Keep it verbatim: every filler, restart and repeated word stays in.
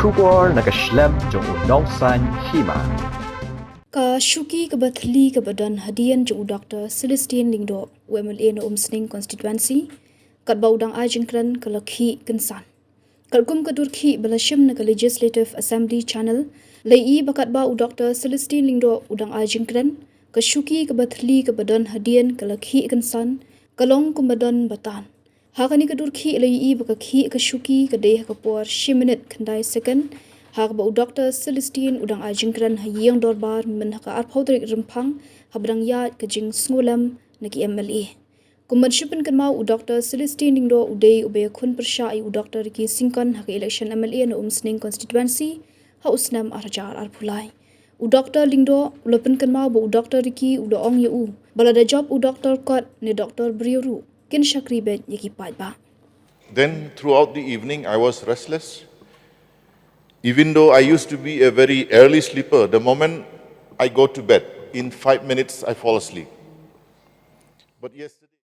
Khubor na ka shlem jong u nongsan hima. Ka shuki kaba thli kaba don hadien jong u Doktor Celestine Lyngdoh, u M L A na Umsning Constituency, katba u dang ai jingkren ka la khih kynsan. Katkum ka dur khih ba la shim na ka Legislative Assembly Channel, la ïohi ba katba u Doktor Celestine Lyngdoh u dang ai jingkren, ka shuki kaba thli kaba don hadien ka la khih kynsan, ka long kumba don ba tan. Ha kane ka dur khih la ïohi ba ka khih ka shuki ka dei ha ka por shi minit khyndai second, ha kaba u Doktor Celestine u dang ai jingkren ha ïing dorbar mynta ha ka arphew tarik Rymphang, haba dang ïaid ka jingsngewlem na ki M L A. Kumban shu pynkynmaw, u Doktor Celestine Lyngdoh u dei uba ïakhun pyrshah ïa u Doktor Ricky Syngkon ha ka election M L A na Umsning Constituency ha u snem ar hajar arphew lai. U Doktor Lyngdoh u la pynkynmaw ba u Doktor Ricky u da ong ïa u ba lada jop u doktor kot ne doktor briew ruh, kin shakri beit ïa ki paidbah. Then throughout the evening, I was restless. Even though I used to be a very early sleeper, the moment I go to bed, in five minutes, I fall asleep. But yesterday,